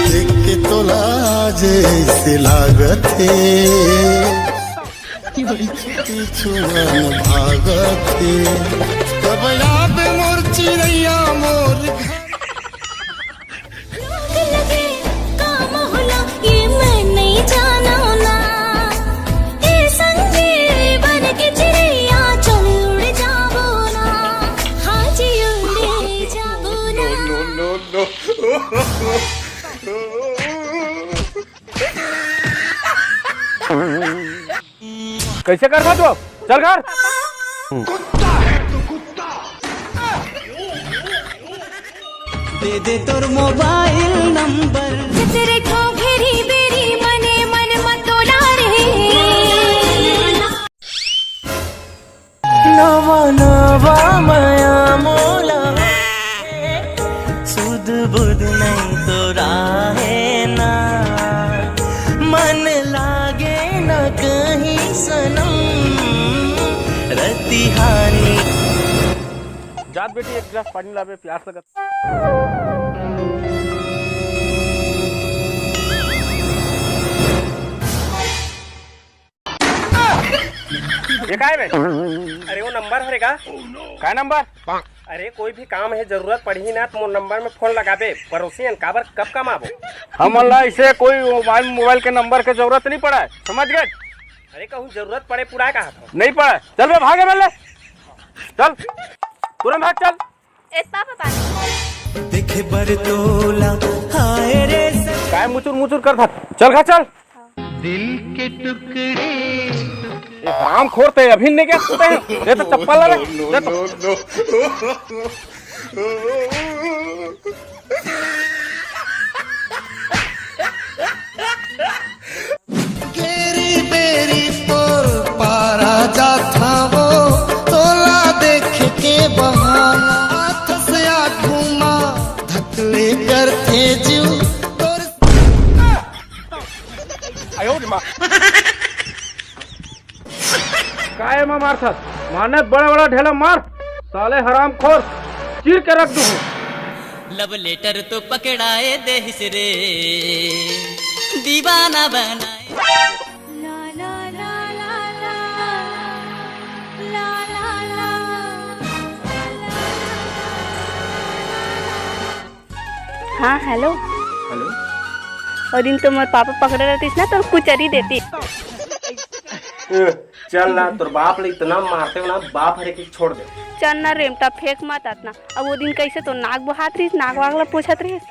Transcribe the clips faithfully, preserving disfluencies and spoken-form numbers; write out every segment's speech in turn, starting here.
देख के तोला आज ऐसे लागत हे, पीछू मन भागत हे। कब आबे मोर चिरैया मोर घर। लोग लगे काम होला, ये मैं नहीं जाना ना। ए संगी बन के चिड़ैया चल उड़ जाबो ना। हाँ जी उड़ जाबो ना। कैसे करता तू? चल घर। दे दे तोर मोबाइल नंबर। तेरे को घेरी बेरी मने मन मतोला रे। नवा नवा मया मोला, सुध बुध नहीं तो राहे ना, मन लागे ना कहीं सनम, रतिहानी। जात बेटी, एक गिलास पानी लाबे, प्यास लगत। ये काय बे? अरे वो नंबर हरे का? काय नंबर? अरे कोई भी काम हे, जरूरत पड़ही ना त मोर नंबर में फोन लगाबे। पड़ोसी हन, काबर कब काम आबो? हमन ला ऐसे कोई मोबाइल, मोबाइल के नंबर के जरूरत नहीं पड़ा है, समझ गए? अरे कहूँ जरूरत पड़े पुराय कहा था। नहीं पड़ा, चल बे भागे बे ले, चल तुरंत भाग चल। ए पापा पानी। देखे बर तोला हाय रे सखी। काय मुचुर मुचुर करत हस? चल घर चल। दिल के टुकड़े। ए हराम खोर, ते अभी नहीं क्या सुते हैं? दे तो चप्पल ला रे। दे तो। घेरी बेरी तोर पारा जाथा वो, तोला देख के बहाना। हाथ से आ घुमा, धकले करथे जीव तोर। काय मा मारथस? माने बड़ा बड़ा ढेला मार, साले हरामखोर, चीर के रख दूँ। लव लेटर तो पकड़ाए देहिस रे, दीवाना बनाए। हाँ, हेलो। हेलो। ओ दिन तो मोर पापा पकड़े रहतिस ना, तो कुचरी देतिस। ए, चल ना, तोर बाप ले इतना मारते हो ना, बाप हरे के छोड़ दे। चल ना रेमटा, फेंक मत अतना। अब ओ दिन कैसे तो नाक बोहात रहिस, नाक वाक ला पोछत रहिस।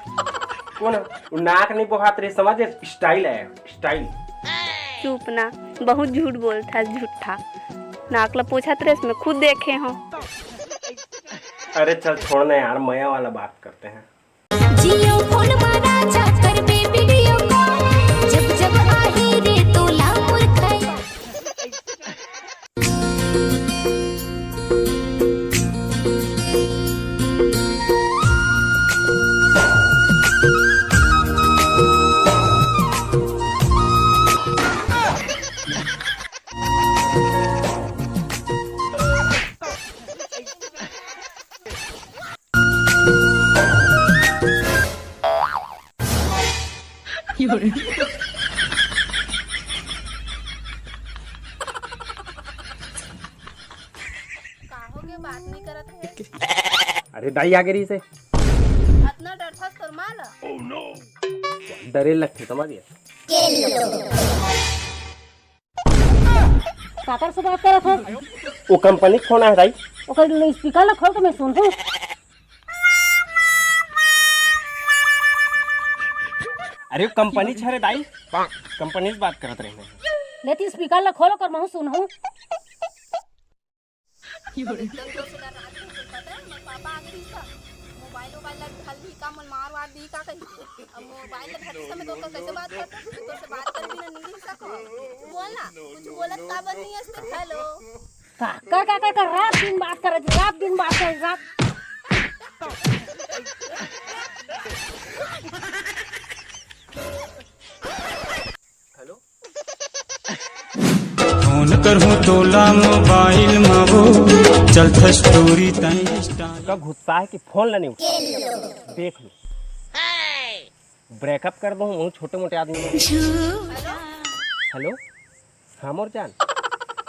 कोन? वो नाक नहीं बोहात रहिस, समझ? स्टाइल है, स्टाइल। चुप ना, बहुत झूठ बोलथस, झूठा। नाक ला पोछत रहिस, मैं खुद देखे हूँ। अरे चल छोड़ ना यार, मया वाला बात करते हैं। जियो फोन मा राजा करबे वीडियो कॉल, जब जब आही रे तोला मोर खया। का हो गे, बात नहीं करत हे? अरे दाई आ गे रहिस हे। अतना डरथस तोर माँ ला? डरे लगथे, समझ गया? काकर से बात करत हस? वो कंपनी के फोन आए दाई। ओकर स्पीकर ला खोल के मैं सुनहूँ। अरे कंपनी छे रे दाई, कंपनी से बात करत रहे। ले ती स्पीकर ला खोल ओकर महूँ सुनहूँ। एकदम जोर से डर रहा था, पता है, मोर पापा आगे रहिस का, मोबाइल वोबाइल ला धर ली का, मन मार वार दी का कहीं। अब मोबाइल ला धरते समय तो कैसे बात करता? तो से बात कर बिना नहीं रह सको। बोल ना, कुछ बोलत काबर नहीं है? हेलो। का कर, का कर, कर, रात दिन बात कर, रात दिन बात कर, रात। हेलो। फोन करहूँ तोला मोबाइल मा वो, चलत स्टोरी तन इंस्टा। का गुस्सा है कि फोन ला नहीं उठा? देख लो। ब्रेकअप कर दो, वो छोटे मोटे आदमी। हेलो। हेलो। हाँ मोर जान,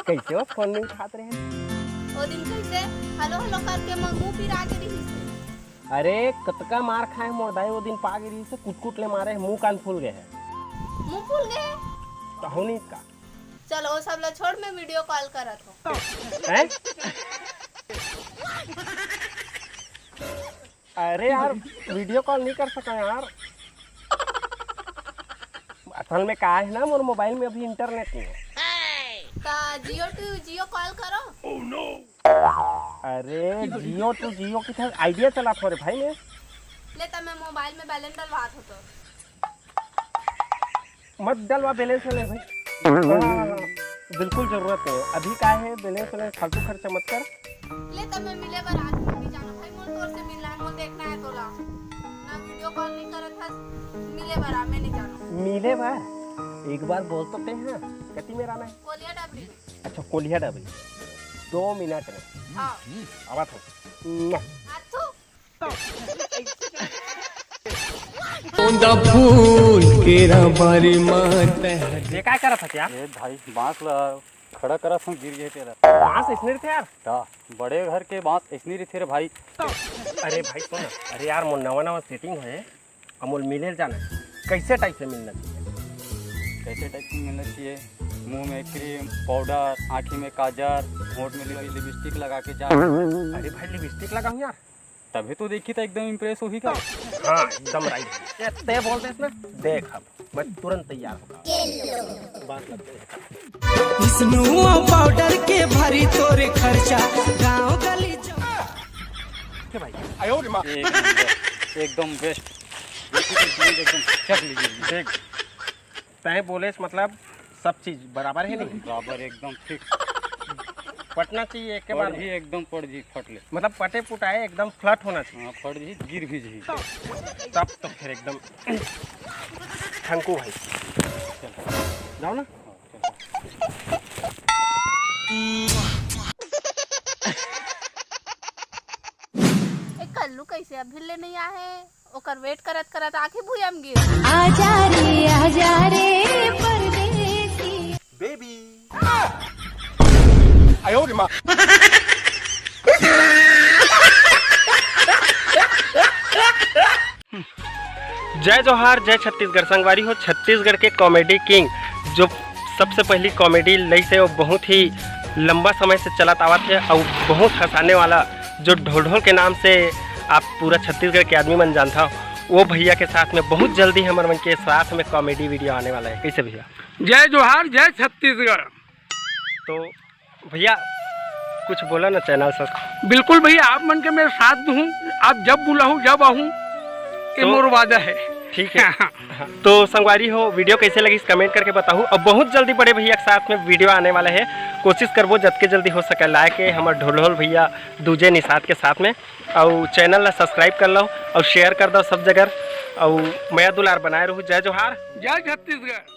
कैसे हो? फोन नहीं उठात रहे। ओ दिन कैसे हेलो हेलो करके मोर मुंह पिरा के रहिस। अरे कतका मार खाए मोर दाई, वो दिन पागे रहिस, कुट कुट ले मारे, मुंह कान फूल गए है। मुंह फूल गए? कहूँ नहीं का। चलो वो सब ला छोड़, मैं वीडियो कॉल करत हूँ। हैं? अरे यार, वीडियो कॉल नहीं कर सका यार। असल में का है ना, मोर मोबाइल में अभी इंटरनेट नहीं है। तो जियो टू जियो कॉल करो। अरे जियो टू जियो की था, आइडिया चला थोड़े भाई ने। ले तो मैं मोबाइल में बैलेंस डलवा दो तो। मत डलवा बैलेंस वाले भाई। हाँ, हाँ, हाँ, बिल्कुल जरूरत नहीं है। अभी का है, बैलेंस वाले फालतू खर्चा मत कर। ले तब मैं मिले बर आज नहीं जाना भाई, मोर तोर से मिलना है, मोर देखना है तोला। ना वीडियो कॉल नहीं करत हस, मिले बर आ, मैं नहीं जाना। मिले बर? एक बार बोल तो ते हैं, कति मेर आना है? कोलिया डबरी। अच्छा, कोलिया डबरी। दो मिनट में। हाँ। आवा था। ना। आथू। ओंदा फूल केरा बारी माता। ये काय करत हस यार? ए भाई, बांस ला खड़ा करत हूँ, गिर गए तेरा। बांस इसने रथे यार। का? बड़े घर के बांस इसने रथे रे भाई। अरे भाई सुन, अरे यार मोर नवा नवा सेटिंग होए, अमोल मिले जाना है। कैसे टाइप से मिलना चाहिए? कैसे टाइप से मिलना चाहिए? मुंह में क्रीम पाउडर, आँखी में काजर, होंठ में लिप-, लिपस्टिक लगा के जा। अरे भाई लिपस्टिक लगाऊं यार? तभी तो देखी था, एकदम इम्प्रेस होही का। हाँ एकदम राइट। ये ते बोल दे इसमें, देख अब मैं तुरंत तैयार होगा। बात लगते हैं। स्नो पाउडर के भरी तोरे खर्चा, गांव गली जो। के भाई? एकदम बेस्ट, एकदम बेस्ट। देखी तो एकदम चक लीजिए। देख, तय बोले से मतलब सब चीज बराबर है नहीं? बराबर एकदम फिक्स। पटना चाहिए एक के पड़ बार जी, में। एकदम पड़ जी, फट ले। मतलब पटे पुटाए एकदम फ्लैट होना चाहिए। हाँ, फट जी, गिर भी जी। तब तो फिर एकदम थैंक यू भाई। जाओ ना। ए कल्लू कैसे अभी ले नहीं आए? ओकर वेट करत करत आँखी भुइयां म गिर। आजा रे, आजा रे परदेसी। बेबी। जय जोहार, जय छत्तीसगढ़। संगवारी हो, छत्तीसगढ़ के कॉमेडी किंग जो सबसे पहली कॉमेडी लइस हे, वो बहुत ही लंबा समय से चलत आवत हे और बहुत हंसाने वाला, जो ढोल ढोल के नाम से आप पूरा छत्तीसगढ़ के आदमी मन जानता हो, वो भैया के साथ में बहुत जल्दी हमर मन के साथ में कॉमेडी वीडियो आने वाला है। कैसे भैया? जय जोहार, जय छत्तीसगढ़। तो भैया कुछ बोला ना चैनल से। बिल्कुल भैया, आप मन के मेरे साथ हूँ, आप जब बुलाहूँ जब आहूँ, ये तो मोर वादा है। ठीक है। हाँ। तो संगवारी हो, वीडियो कैसे लगिस कमेंट करके बताहू। अब बहुत जल्दी बड़े भैया के साथ में वीडियो आने वाला है। कोशिश करबो जतके जल्दी हो सके लाए के हमर ढोल ढोल भैया दूजे निषाद के साथ में। और चैनल ला सब्सक्राइब कर लो और शेयर कर दो सब जगह और मया दुलार बनाए रहू। जय जोहार। जय छत्तीसगढ़।